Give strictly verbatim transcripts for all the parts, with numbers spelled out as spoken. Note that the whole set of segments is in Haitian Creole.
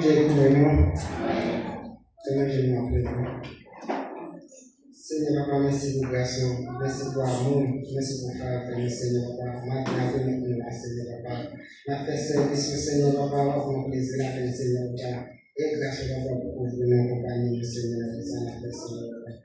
Senyè, pou mwen, non. Senyè, je m'en prie. Senyè, papa, mèsi pou gras ou, mèsi pou amou, mèsi pou favè nou, Senyè, papa. Maten, apre midi, nou la, Senyè, papa. N ap fè sèvis ou, Senyè, papa, w ap pran plezi ladan l, Senyè, papa. E gras ou, papa, pou kouvri nou, akonpaye nou, Senyè, nan sa n ap fè, Senyè, papa.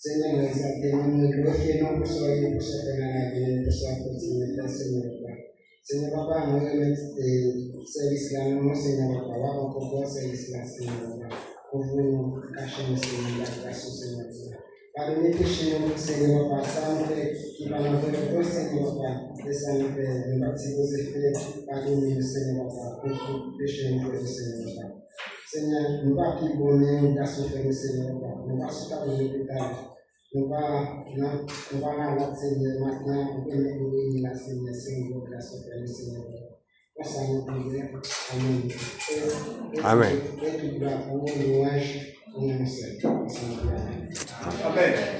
Senyè, nou egzalte nou, nou glorifye non pou sa w ye, pou sa w fè nan lavi nou, pou sa w ap kontinye fè, Senyè, papa. Senyè, papa, nou remèt, eh, sèvis la nan men w, Senyè, papa. W ap ankò ba w sèvis la, Senyè, papa. Kouvri nou, kache nou, Senyè, anba gras ou, Senyè, papa. Padone peche nou, Senyè, papa. Sa nou fè ki pa nan volonte w, Senyè, papa. E sa nou fè, nou pa t sipoze fè. Padone nou, Senyè, papa, pou tout peche nou fè, Senyè, papa. Senyè, nou pa pi bon, men yon gason fè nou, Senyè, papa. Nou pa sou tablo lopital. Nou pa nan, nou pa malad, Senyè. Maten an, nou pèmèt nou reyini la, Senyè. Se yon gwo gras ou fè nou, Senyè, papa. Konsa nou priyè. Amèn. E, Amèn. E tout glwa pou ou, lwanj pou non sèl. Konsa nou priyè. Amèn. Amèn.